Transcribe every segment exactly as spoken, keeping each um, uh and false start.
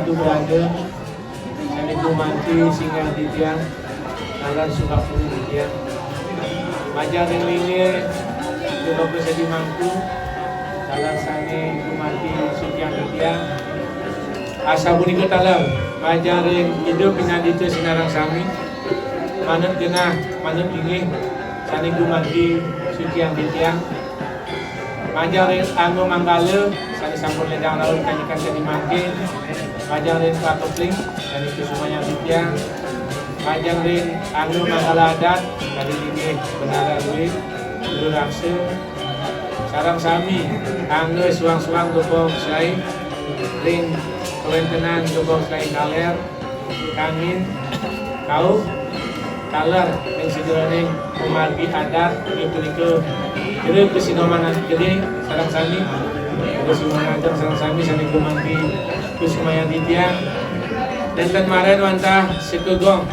Berada, sané gumanti singgah titiang, taler sukapura titiang. Majeng ring linggih, Bapak Sedi Mangku, taler sané gumanti suciang titiang. Asapunika taler, majeng ring Ida pinandita sinareng sami, manut genah, manut linggih, sané gumanti suciang titiang. Majeng ring angga manggala, sané sampun ledang rauh kanyekan sedi mangkin. Majeng ring pakepling, sané kusumayang titiang. Majeng ring angga manggala adat, sané linggih Bendahara Dwi, Guru Raksa. Sareng sami, angga suang-suang Gebog Selaé, ring kawéntenan Gebog Selaé Kaler, kangin, kauh, taler, ring sajeroning pamargi adat, inggih punika, Ida Kasinoman Gedé, sareng sami, Ida Kasinoman Ageng, sareng sami, sané gumanti kusumayang titiang. Nénten marahin wantah sekegong,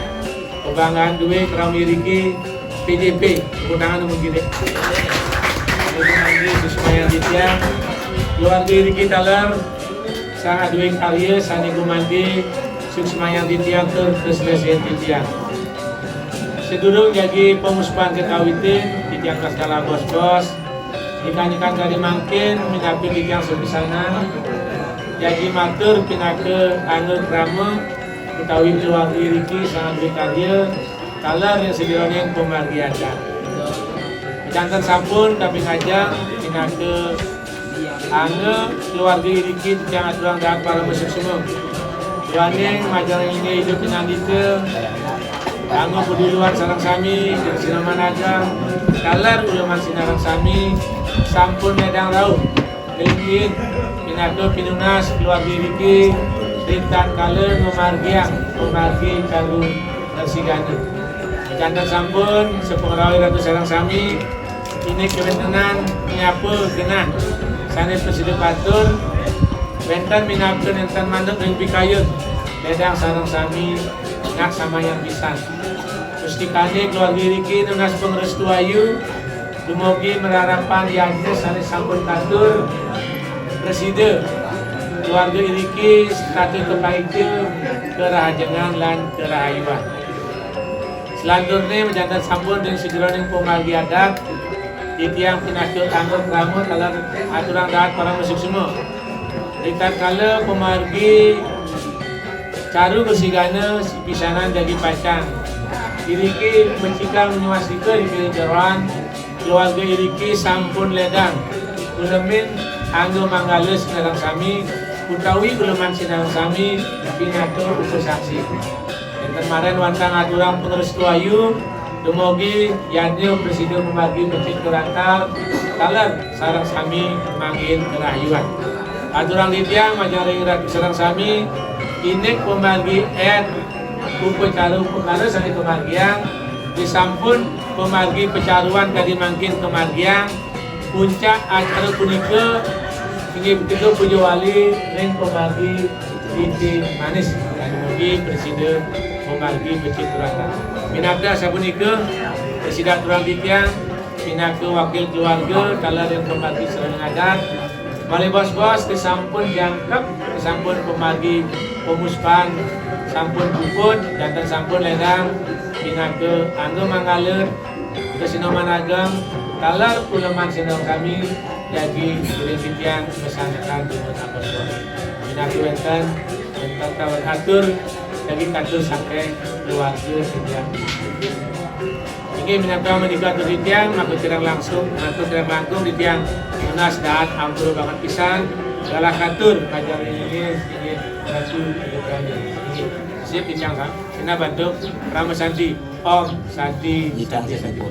pabanggaan dué, krama iriki, P J P, tepuk tangan untuk Gedé. Sané gumanti kusumayang titiang. Keluarga iriki taler, Sang Adwik Arya sané gumanti suksmayang titiang tur tresnasian titiang. Sadurung jagi pamuspan kakawitin, titiang tatkala bos-bos, ikan-ikan kadi mangkin, minabda titiang sapisanan, jagi matur pinaka angga krama utawi keluarga iriki Sang Adwik Arya, taler ring sajeroning pamargi adat. Janten sampun kaping ajeng pinaka angga keluarga iriki titiang aturang dahat parama suksma. Duaning majeng ring Ida pinandita, angga paduluan sareng sami, Ida Kasinoman Ageng, taler Uleman sinareng sami, sampun ledang rauh. Ringin, pinaka pinunas keluarga iriki, ritatkala ngamargiang pamargi Caru Resi Gana. Janten sampun, sepengrawi ratu sareng sami, indik kawéntenan nyapa genah sané prasida katur, wénten minabda nénten manut ring pikayun, ledang sareng sami, nak samayang pisan. Pustikané keluarga iriki nunas pangrestu ayu, dumugi mararapan yadnya sané sampun katur, prasida keluarga iriki setata kapaiksa, karahajengan lan karahayuan. Selanturné majanten sampun ring sajeroning pamargi adat, titiang pinaka angga krama taler aturang dahat parama suksma. Ritatkala pamargi Caru Resi Gana sapisanan jagi pacang. Iriki becikang nyuastika ring jeroan keluarga iriki sampun ledang ulemin angga manggala sinareng sami, utawi uleman sinareng sami, pinaka upasaksi. Nénten marahin wantah ngaturang pangrestu ayu, dumugi yadnya prasida pamargi becik tur ratar, taler sareng sami manggihin karahayuan. Aturang titiang majeng ring ratu sareng sami, indik pamargi ed upacara upakara sané kamargiang, disampun pamargi pacaruan kadi mangkin kamargiang, puncak acara punika inggih punika puja wali ring pamargi Titi Manis. Dumugi prasida pamargi becik tur ratar. Minabda sapunika, prasida aturang titiang, pinaka wakil keluarga, taler ring pamargi sareng adat, malih bos-bos, sané sampun jangkep, sané sampun pamargi pamuspan, sampun puput, janten sampun ledang, pinaka angga manggala, Ida Kasinoman Ageng, taler uleman sinareng sami, jagi ring titiang masandekan dumun apostol. Pinaka wénten, wénten tawang atur, jagi katur saking keluarga titiang. Inggih, minabda menika atur titiang, maka kirang langkung, maka kirang langkung titiang nunas dahat ampura banget pisan, galah katur, majeng inggih, inggih, ratu, inggih, inggih. Sip, titiang sa-, sinah bantuk, Parama Santi, Om Santi, Santi, Santi.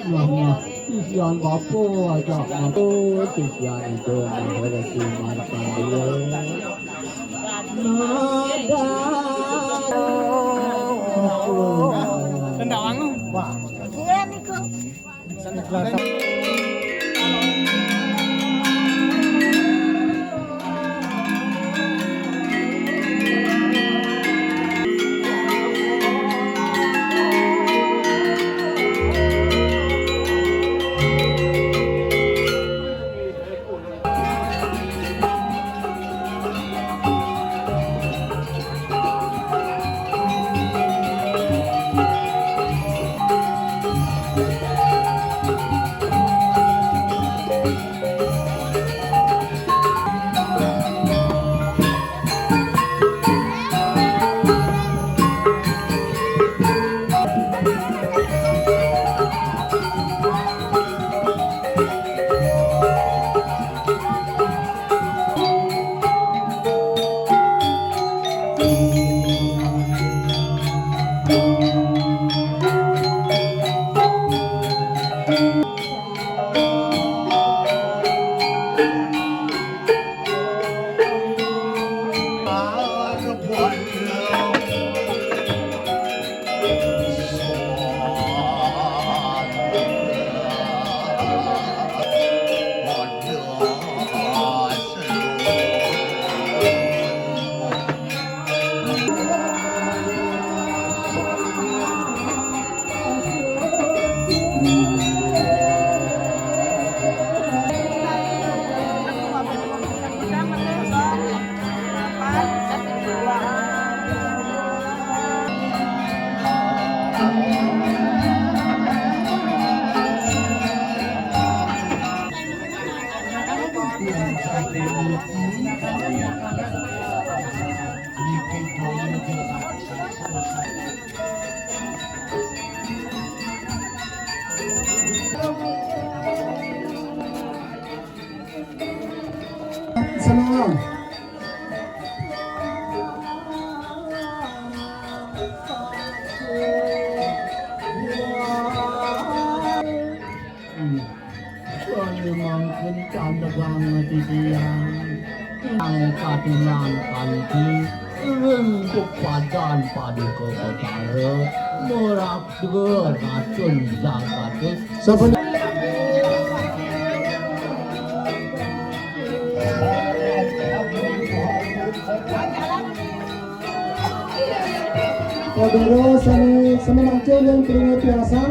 Nah, nah, isian bapa ajak matu, isian itu mahal si Markandeya. Nada. Tendawang. Wah. Iya, niku. Katunan kanthi ring kepadan Paduka Betara, merapta racun jagaté. Saben Padahal sami, sami mangkin yang keringat biasa.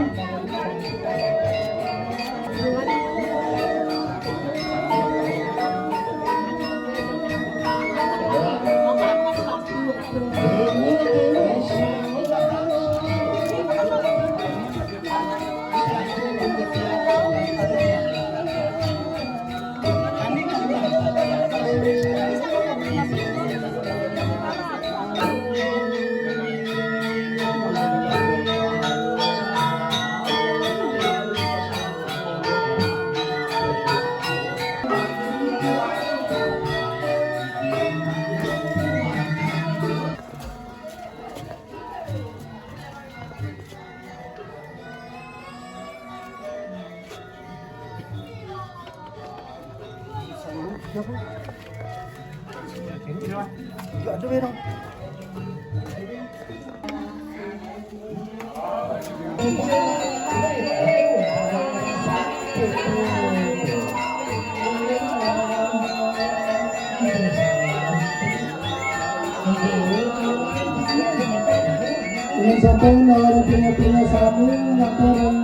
Yen sampun ora punya-punya sami ngatur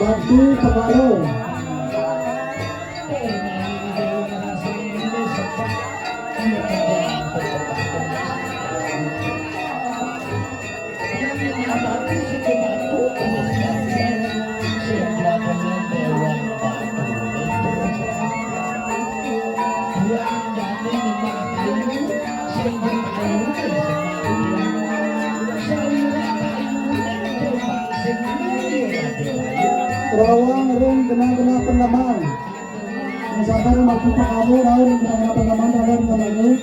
bakti pekara. Rawang ring genah-genah peneman. Misalkan waktu pekamu rawang ring genah-genah peneman, rawang ring genah-genah.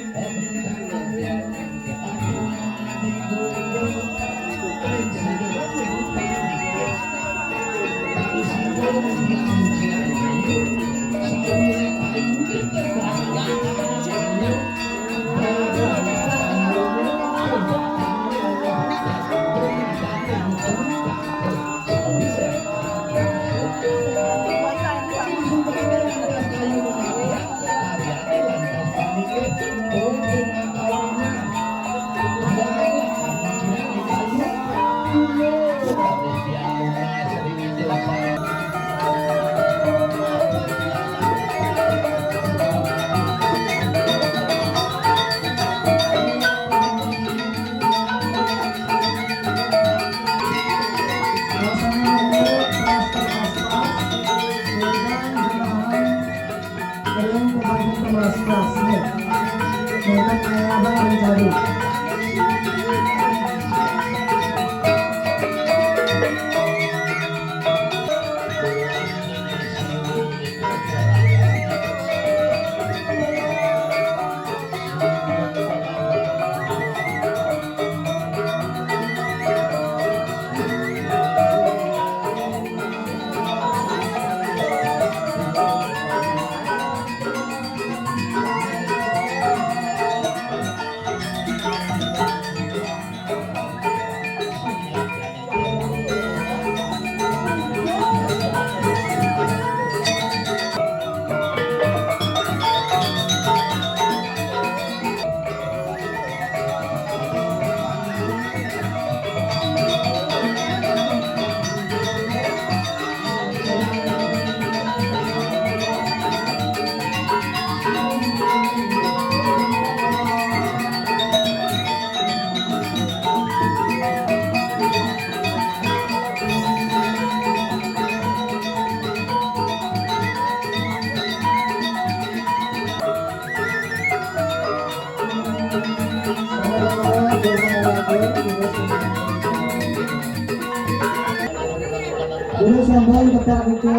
Terus sambal depan itu,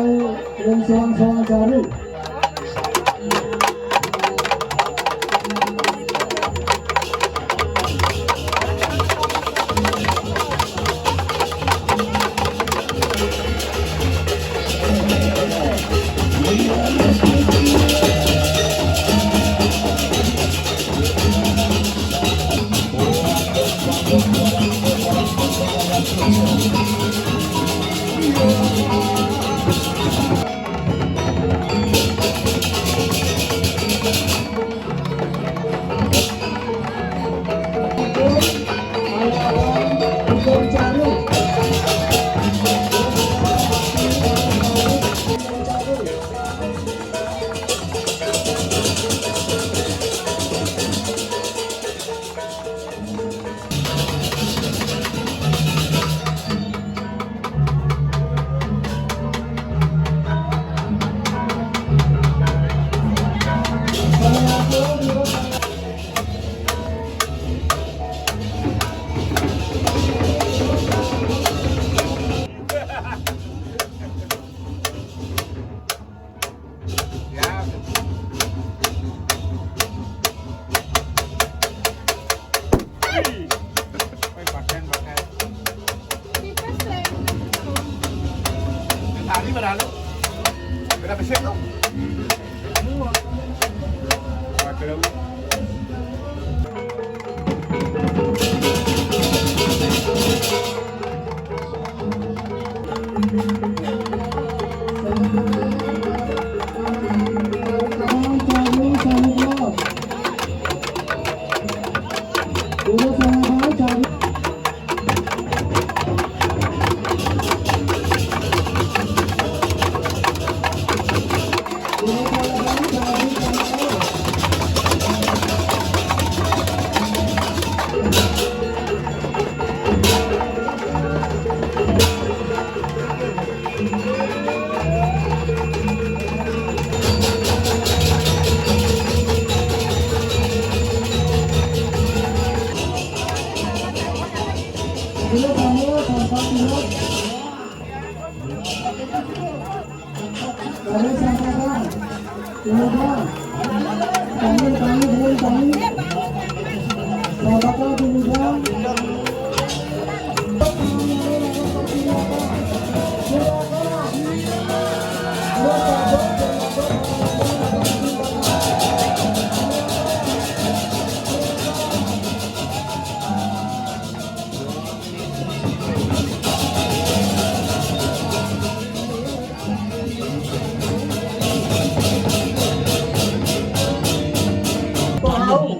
yang soang-soang cari.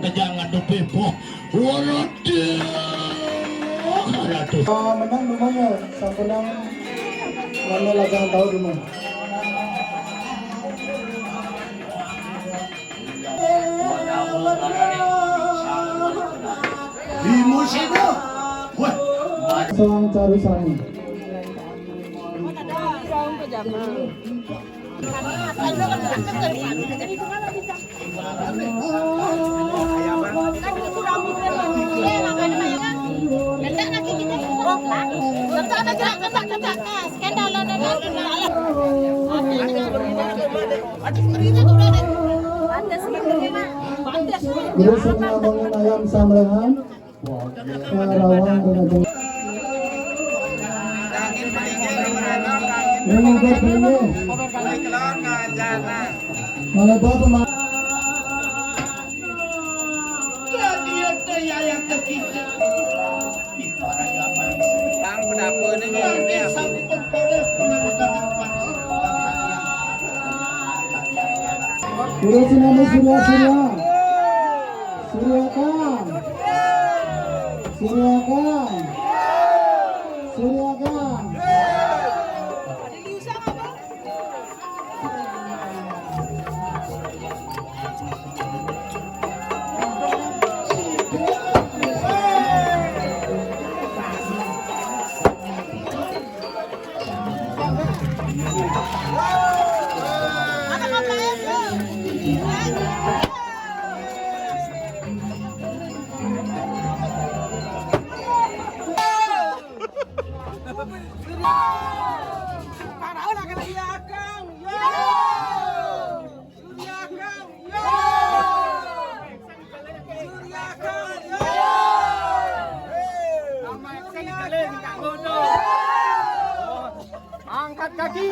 Kejang atuh pipoh. Waduh. Atuh. Ah, menang namanya, sampunang mana lajang tahu dulu. Di musim itu. Wah. Sang Carusani. Jadi, semua bangun ayam samrehan. Karawang Remaja. Remaja Bumi. Malebah pema- Udah sini, Surya, Surya. Surya Kang. Surya Kang. Surya Kang. Angkat kaki.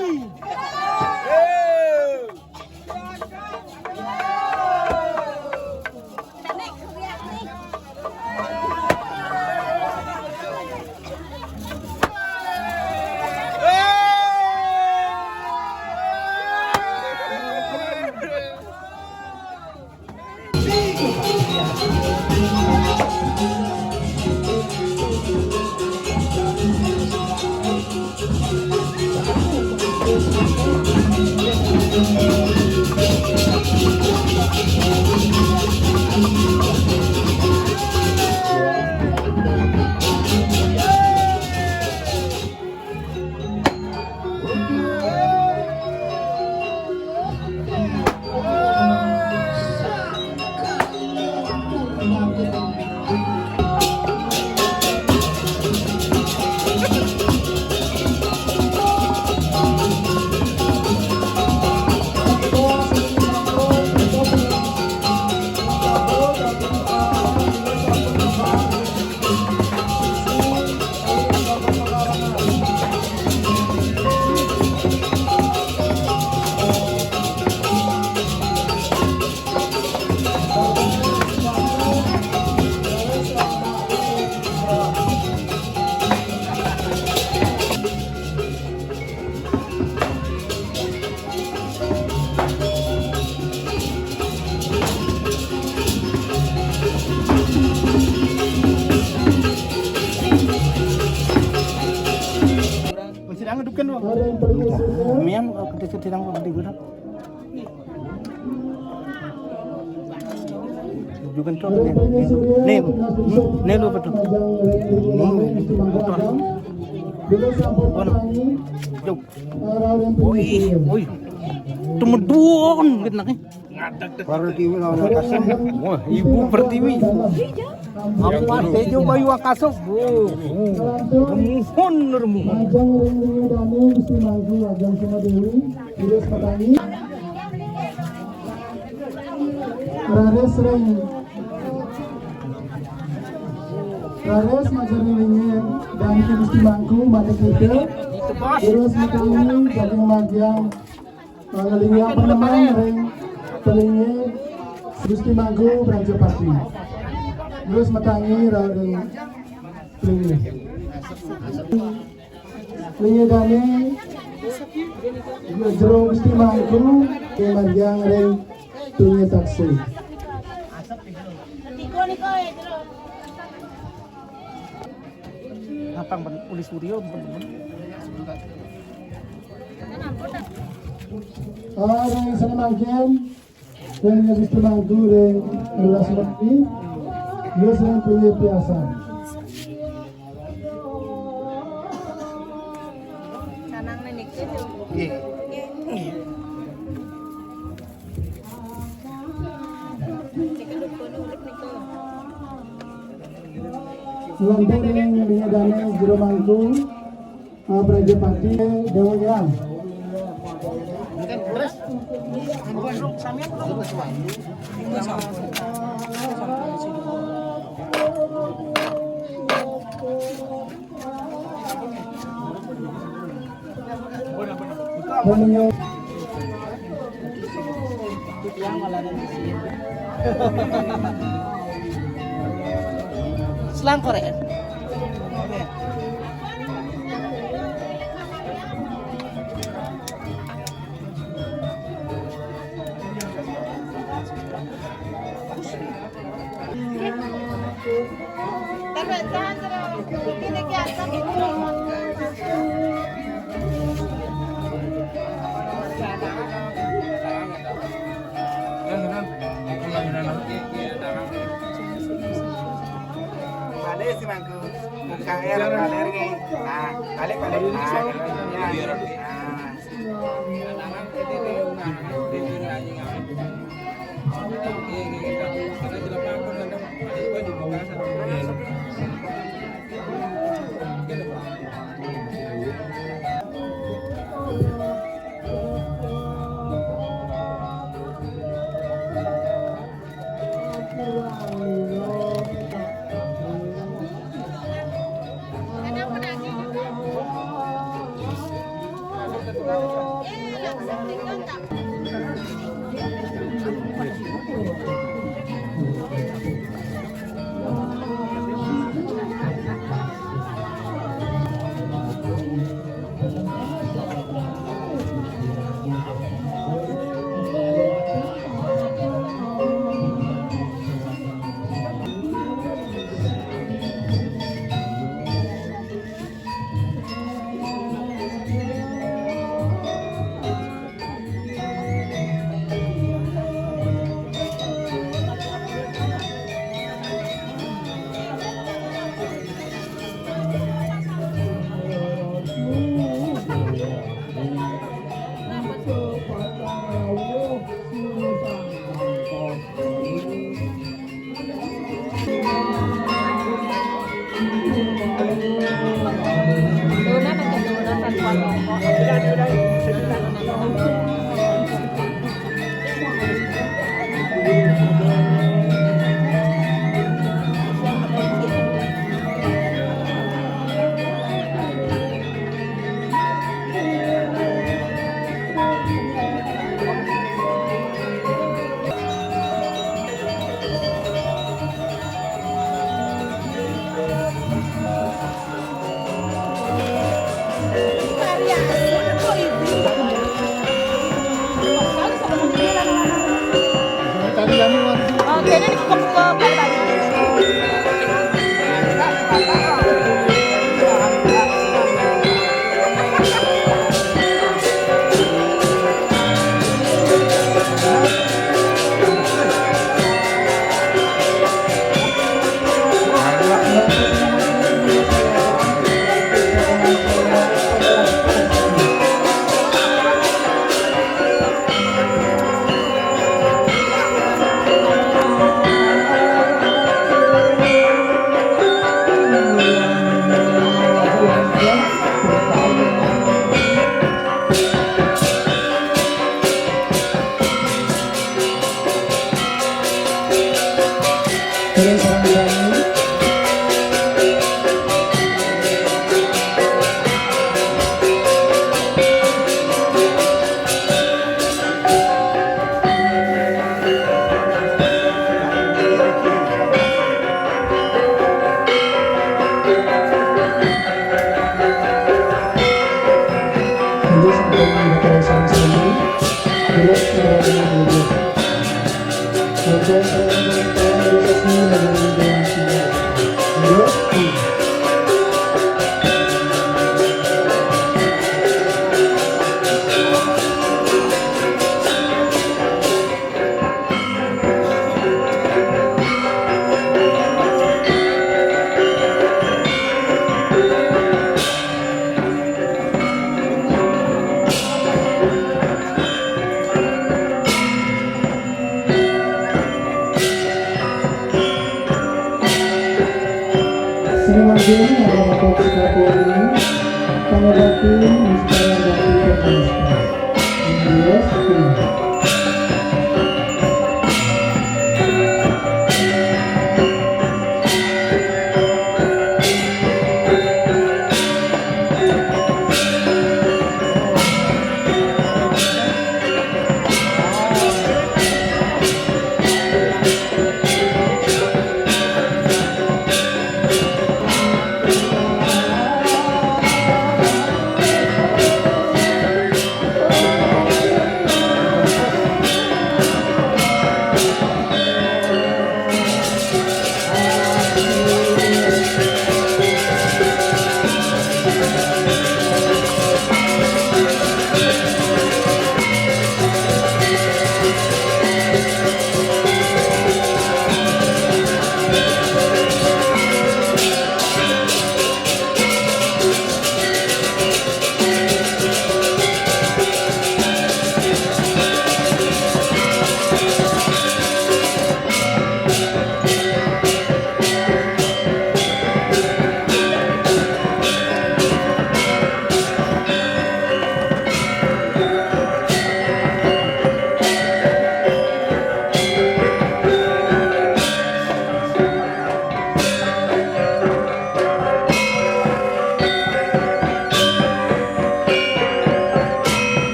Dukan, Pak. Mian, eh, kita sedang di gudang. Dukan, Pak. Nih, nih, nih, lu betul. Nih, betul. Mana? Jauh. Woi, woi. Temeduon gitu, nih. Pertiwi lawan Wakasem. Wah, Ibu Pertiwi. Apa tejo bayu Wakasem? Oh, oh. Remuhun, remuhun. Majang ring ringe dane Gusti Mangku Ajang Sumadewi, Iris Petani. Raris ring. Raris majang ring ringe dane Gusti Mangku Manik Ida. Iris Petani daging magiang. Pangalinga peneman ring pelinge Gusti Mangku Prajapati. Terus metangi ra ring pelinge. Pelinge dane jero Gusti Mangku, pemanjang ring pelinge taksih. Apa yang uli Suryo, bener-bener? Ah, ring sane mangkin, ring Gusti Mangku, ring Ula Semeti, ya, sing punya biasa. Kanang nenek itu. Iya. Iya. Cek dukun urip niku. Lantur ring ring dane jero Mangku, eh, Prajapati Dewa Hyang. Selang Korea. Balik si Mangku. Buka air, balik lagi. Nah, balik, balik. Nah, ya. Nah. Sinamanggil ang mga pagkakataon, pangabati, inspirado, inspirado.